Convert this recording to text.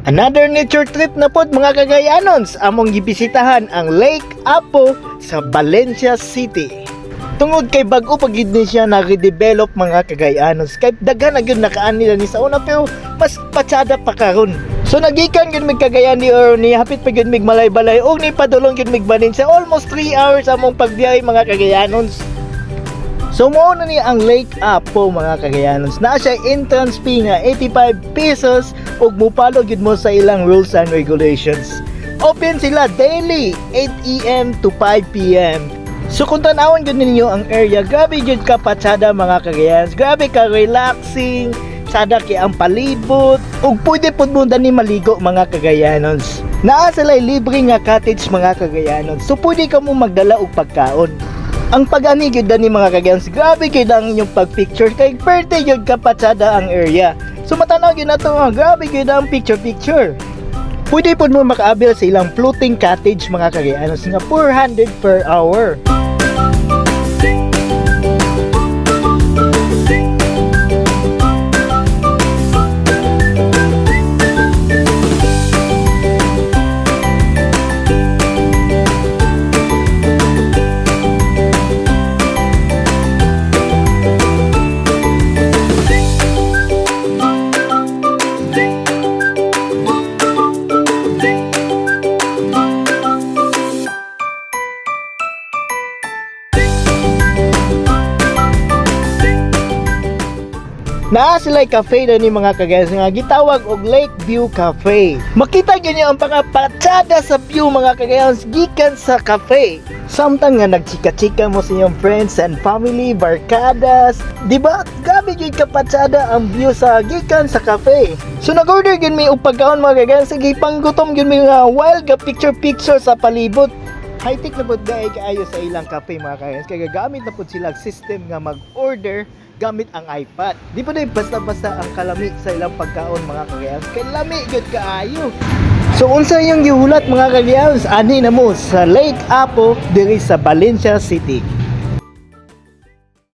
Another nature trip na pod, mga Kagayanons, among gibisitahan ang Lake Apo sa Valencia City. Tungod kay bag-o pa gid ni siya na redevelop, mga Kagayanons. Kay daghan na gyud nakaan nila ni sa una pero mas patsada pa karon. So nagikan gyud mig Cagayan de Oro, ni hapit pa gyud mig Malaybalay ug ni padulong gyud mig Valencia. Almost 3 hours among pagbiyahe, mga Kagayanons. So mao na ni ang Lake Apo, mga Kagayanons. Naa siya entrance fee nga 85 pesos ug mupalo gyud mo sa ilang rules and regulations. Open sila daily 8 AM to 5 PM. So kung tan-awon gyud ninyo ang area, grabe gyud ka patsada, mga Kagayanons. Grabe ka relaxing, sada kay ang palibot ug pwede pud mo dani maligo, mga Kagayanons. Naa sila libre nga cottage, mga Kagayanons. So pwede ka mo magdala og pagkaon. Ang pag-ani gyud dani, mga Kagayans, grabe gyud ang inyong pag-picture kay perte gyud kapatsada ang area. So matanaw gyud nato nga grabe gyud ang picture picture. Pwede pud mo maka-avail sa ilang floating cottage, mga Kagayanos, nga 400 per hour. Naa sila cafe na ni, mga Kagayans, nga gitawag og Lake View Cafe. Makita gyud niyo ang pangpatsada sa view, mga Kagayans, gikan sa cafe. Samtang nga nagchika-chika mo sa inyong friends and family, barkadas, di ba? Grabe gyud kapatsada ang view sa gikan sa cafe. So nag-order gyud mi og pagkaon, mga Kagayans, sige panggutom gyud mi nga while ga picture picture sa palibot. High-tech na pud kay kaayo sa ilang cafe, mga Kagayans, kay gagamit na pud sila og system nga mag-order gamit ang iPad. Di pa din basta-basta ang kalami sa ilang pagkaon, mga Kagayans, kay lami gyud kaayo. So unsa yung gihulat, mga Kagayans, ani na mo sa Lake Apo diri sa Valencia City.